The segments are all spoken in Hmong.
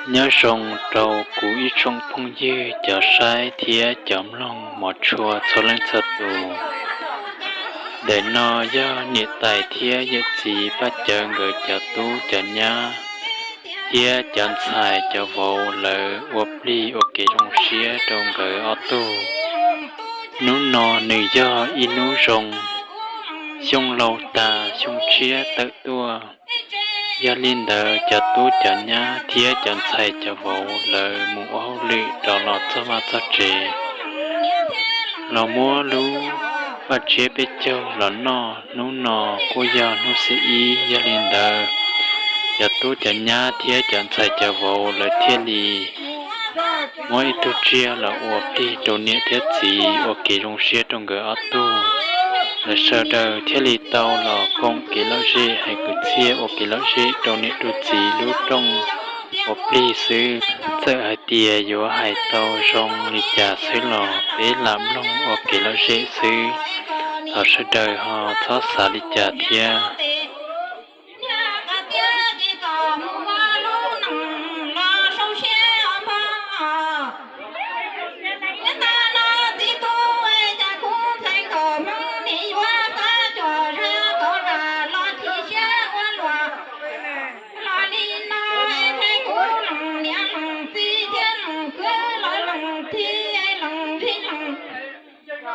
Nyob zoo rau kuv ib tsoom phooj ywg cov saib thiab cov mloog mos tshua txhua leej txhua tus. Ntawm no yog niam tais thiab yawm txiv Paj Cawv nkawd cov tub cov nyab thiab cov ntxhais cov vauv lawv ua plig ua kev zoo siab rau nkawd ob tug. Hnub no nws yog ib hnub zoo, xyoo laus tas xyoo tshiab tawm tuaj. Yog li ntawd cov tub cov nyab thiab cov ntxhais cov vauv lawv mus ua hauj lwm rov los txog vaj txog tsev, los muab lub vaj tshiab peb caug los noj. Hnub no kuj yog hnub xiab ib, yog li ntawd cov tub cov nyab thiab cov ntxhais cov vauv lawv thiaj li muab ib tug tsiaj los ua plig rau niam thiab txiv ua kev zoo siab rau nkawd ob tug. Lawv sawv daws thiaj li tau los koom kev lom zem hais kwv txhiaj ua kev lom zem rau niam rau txiv lub rooj ua plig xwb. Txawm hais tias yuav hais tau zoo li cas xwb los peb lam mloog ua kev lom zem xwb, thov sawv daws ho txhob xav li cas thiab.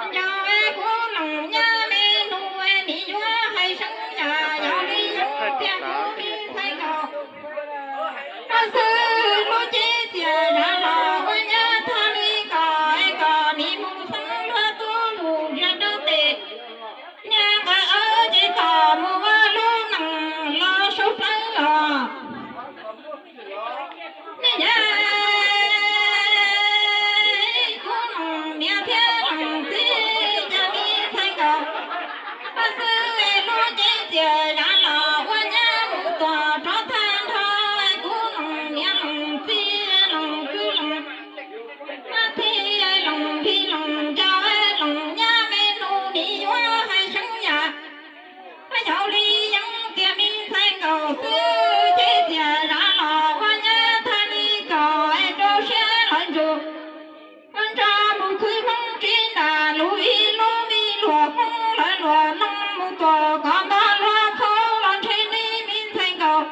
Nco kuv leej nyab me nus, nim yuav hais seev yam yog li yog tias kuv me ntxhais nkaus. Xwb lub cev txias zam los ua nyab thaj li kom, kom nim mus xeeb luag tub lus zam rau tes. Niag nqaij awb ces kom mus ua lub nees los sau plawv os. Kuv leej niam thiab leej txiv cov me ntxhais nkaus, xwb lub cev txias zam los ua nyab mus tuam rov tag nrho. Kuv leej niam leej txiv leej kwv leej tij leej vij leej ncaus leej nyab me nus, nim yuav hais seev yam yog li yog tias me ntxhais nkaus, xwb cev txias zam los ua nyab thaj li kom rau siab lawv ntsug. Nrog mus khwv hmoob tsis nram lub ib lub me luam hmoob lawv luam noog mus tuam kom nto luag khau los ntshe li me ntxhais nkaus.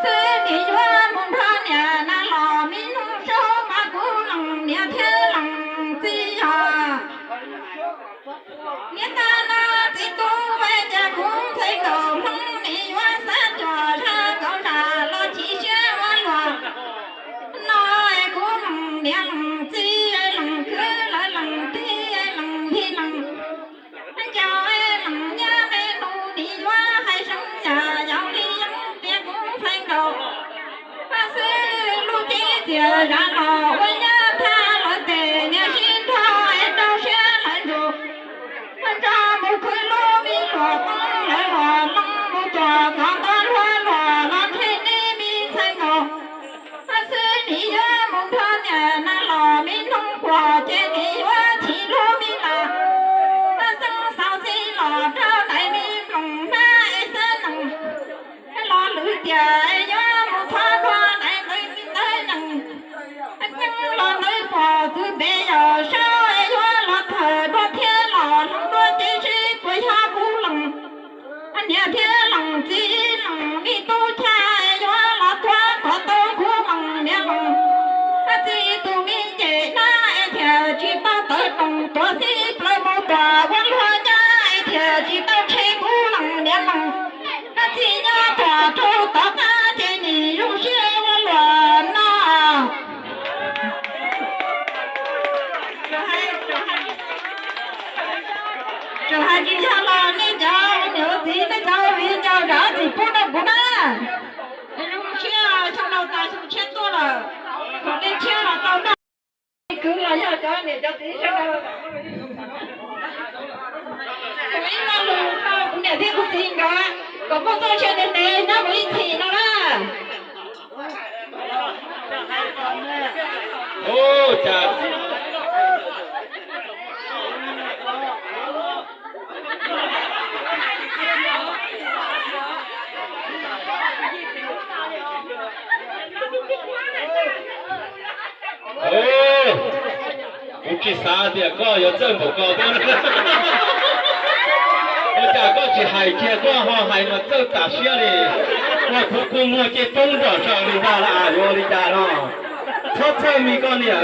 Xwb nim yuav mus nrog niam nas los me nus saub mas kuv leej niam thiab leej txiv yog niam tab no txiv tub ua cas kuv ntxhais nkaus hmoob nim yuav xav cuam zaj kauv zam los chim siab ua luam no. Kuv leej niam leej txiv leej kwv lawv leej tij leej vij leej ncaus leej nyab me nus, nim yuav hais seev yam yog li yog tias kuv ntxhais nkaus, xwb lub cev txias zam los ua nyab thaj lawv tes, niam sib nrog rau siab lawv ntsug. Nrog mus khwv lub me luam hmoob lawv luam noog mus tuam kom nto luag luam los ntshe li me ntxhais nkaus. Xwb nim yuav mus nrog niam nas los me noog quas ces nim yuav chim lub me las, xoo xaus xij los rau daim me nploos hnab es xab nees los lwm tiam yuav mus thov dua daim nqe me ntawv nees. Los ntawd pom txwv pem yog saub es yuav los thawm dua thiab los hloov dua ces seb puas yog kuv leej niam thiab leej txiv leej me tub chaw es yuav los tuav kom tau kuv leej niam leej txiv tus me ncej hnab es thiaj tsis tau tawv roos tuav xib plaws mus tuam ua luag nyab es thiaj tsis tau tshem kuv leej niam leej txiv nyob tuam rau tom qab ces nim zoo siab ua luam no. Tsuas hais tsis yog los nej cov niam txiv nej cov viv ncaus zam txim pub Nkawd kom muaj txoj sia ntev ntev nyob mus ib txhis no na. Ua cas kuv tsis xav tias koj yuav txawj npaum ko thiab. Ua cas koj tsis hais kiag, koj ho hais mas txawj tas siab li. Ua kuv kua muag cia poob nram saum li ntag lauj, yuav ua li cas no? Txhob txhawj me koj niam,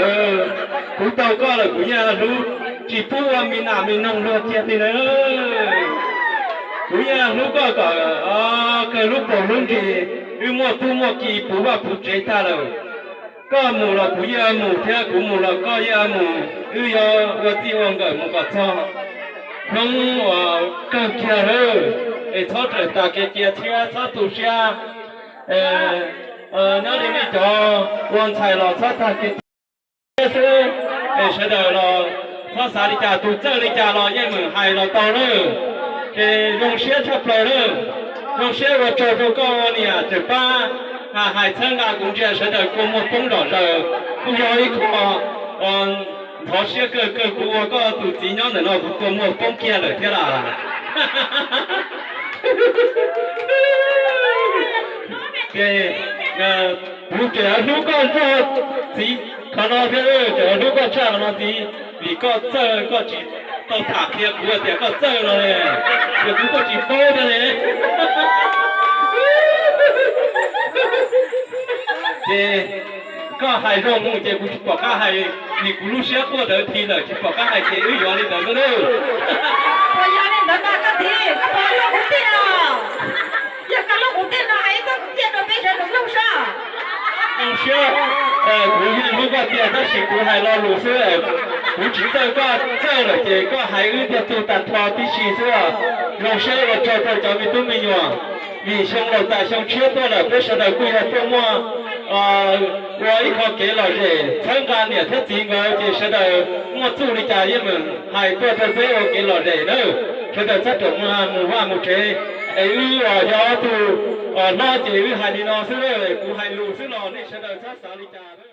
kuv tau koj lawm kuv yeej hlub, tsis pub ua me nas me noog luag kiag li na. Kuv yeej hlub koj kom kawg lub paus lub ntsis, wb muaj tub muaj ki puv vaj puv tsev tag lawm. Koj mus los kuv yeej mus thiab, kuv mus los koj yeej mus, wb yuav ua txij ua nkawm mus kom txog hnub uas kawg kiag lawm. Es txhob rawm tas kev cia siab, txhob tu siab. Nyob li nej cov ua ntxhais los txhob tag kev cia siab xwb. Es sawv daws los txhob xav li cas, tus txawj li cas los yeej meem hais los tau lawm. Ces zoo siab tshaj plaws lawm. Zoo siab ua tsaug rau koj niam Tseem Pab, hais txhawb nqa kuv ntsia sawv daws kua muag poob zom zaws, kuj yog ib qho ntxhov siab kawg kawg, kuv ua koj tus txiv nyob ntawm no kuv kua muag poob kiag lawm thiab lauj. Ces kuv tseem hlub koj tshaj txiv qhov no thiab, tseem hlub koj tshaj qhov no txiv, vim koj txawj, koj tsis tau tham qhia kuv tias koj txawj no, ces kuv kuj tsis paub thiab ne. Ces koj hais zoo mus ces kuv tsis pom qab hais, vim kuv lub siab quaj rawv dhi lawm tsis pom qab hais ces wb yuav li ntawd xwb nawb. Puas yog li ntawd mas koj txiv, koj puas hlub kuv tiag? Yog koj hlub kuv tiag no hais ib txoj kwv txhiaj rau peb sawv daws mloog saib. Zoo siab, kuv yeej hlub koj tiag tab sis kuv hais lo lus xwb, kuv tsis txawj, koj txawj lawm ces koj hais wb thiaj tug tag nrho tib si xwb. Zoo siab ua tsaug rau cov me tub me nyuam, vim xyoo laus tas xyoo tshiab tuaj lawm peb sawv daws kuj yog tuaj muaj ua ib qho kev lom zem txhawb nqa niam thiab txiv nkawd ces sawv daws muaj txuj li cas yeej meem hais tuaj rau peb ua kev lom zem nawb. Sawv daws txhob rawm mus vaj mus tsev, es wb yog ob tug hlob ces wb hais li no xwb, kuv hais lus xwb los nej sawv daws txhob xav li cas.